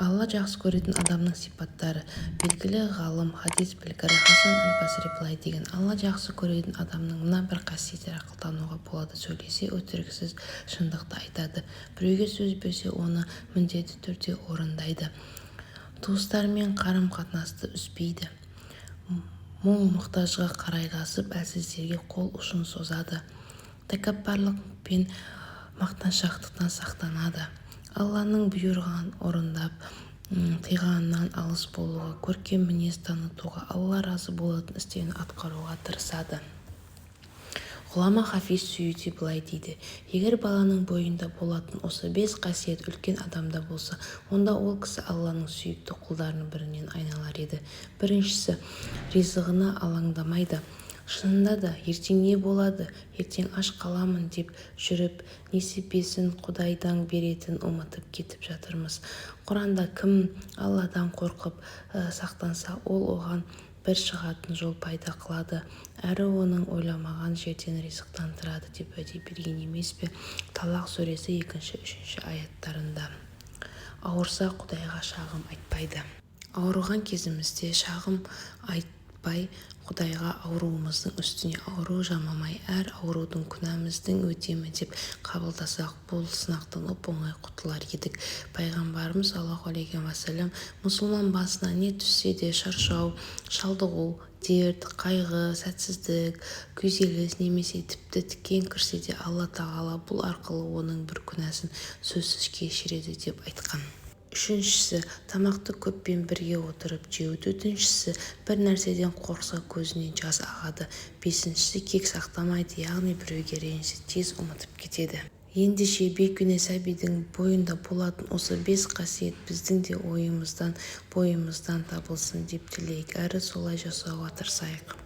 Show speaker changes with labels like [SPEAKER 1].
[SPEAKER 1] Алла жақсы көретін адамның сипаттары Белгілі ғалым, хадис білгірі Хасан әл-Басри былай деген: Алла жақсы көретін адамның мына бір қасиеттері арқылы тануға болады, Сөйлесе өтіріксіз, шындықты айтады. Біреуге сөз берсе, оны міндетті түрде орындайды. Туыстарымен қарым-қатынасты үзбейді. Мұң-мұқтажға қарайласып, әлсіздерге қол ұшын созады. Тәкаппарлық пен мақтаншақтықтан сақтанады. Алланың бұйырғанын орындап, тыйғанынан алыс болуға, көркем мінез танытуға, Алла разы болатын істерді атқаруға тырысады. Ғұлама Хафиз Суюти былай дейді: Егер баланың бойында болатын осы бес қасиет үлкен адамда болса, онда ол кісі Алланың сүйікті құлдарының біріне айналар еді. Біріншісі, ризығына алаңдамайды. Шынында да, ертең не болады, ертең аш қаламын деп жүріп, несібесін Құдайдың беретінін ұмытып кетіп жатырмыз. Құранда Кім Алладан қорқып, сақтанса, Ол оған бір шығатын жол пайда қылады, әрі оны ойламаған жерден ризықтандырады деп уәде берген емес пе Талақ сүресі екінші-үшінші аяттарында. Ауырса, Құдайға шағым айтпайды. Ауырған кезімізде шағым айтпай, Құдайға ауруымыздың үстіне ауру жамамай, әр аурудың күнәміздің өтемі деп қабылдасақ, бұл сынақтан оп-оңай құтылар едік. Пайғамбарымыз саллаллаху алейхи уассалам мұсылман басына не түссе де шаршау, шалдығу, дерт, қайғы, сәтсіздік, күйзеліс немесе тіпті тікен кірсе де Алла Тағала бұл арқылы оның бір күнәсін сөзсіз кешіреді деп айтқан. Үшіншісі, тамақты көппен бірге отырып жеу. Төртіншісі, бір нәрседен қорықса көзінен жас ағады. Бесіншісі, кек сақтамайды, яғни біреуге ренжісе тез ұмытып кетеді. Ендеше, бейкүнә сәбидің бойында болатын осы бес қасиет біздің де ойымыздан, бойымыздан табылсын деп тілейік әрі солай жасауға тырысайық.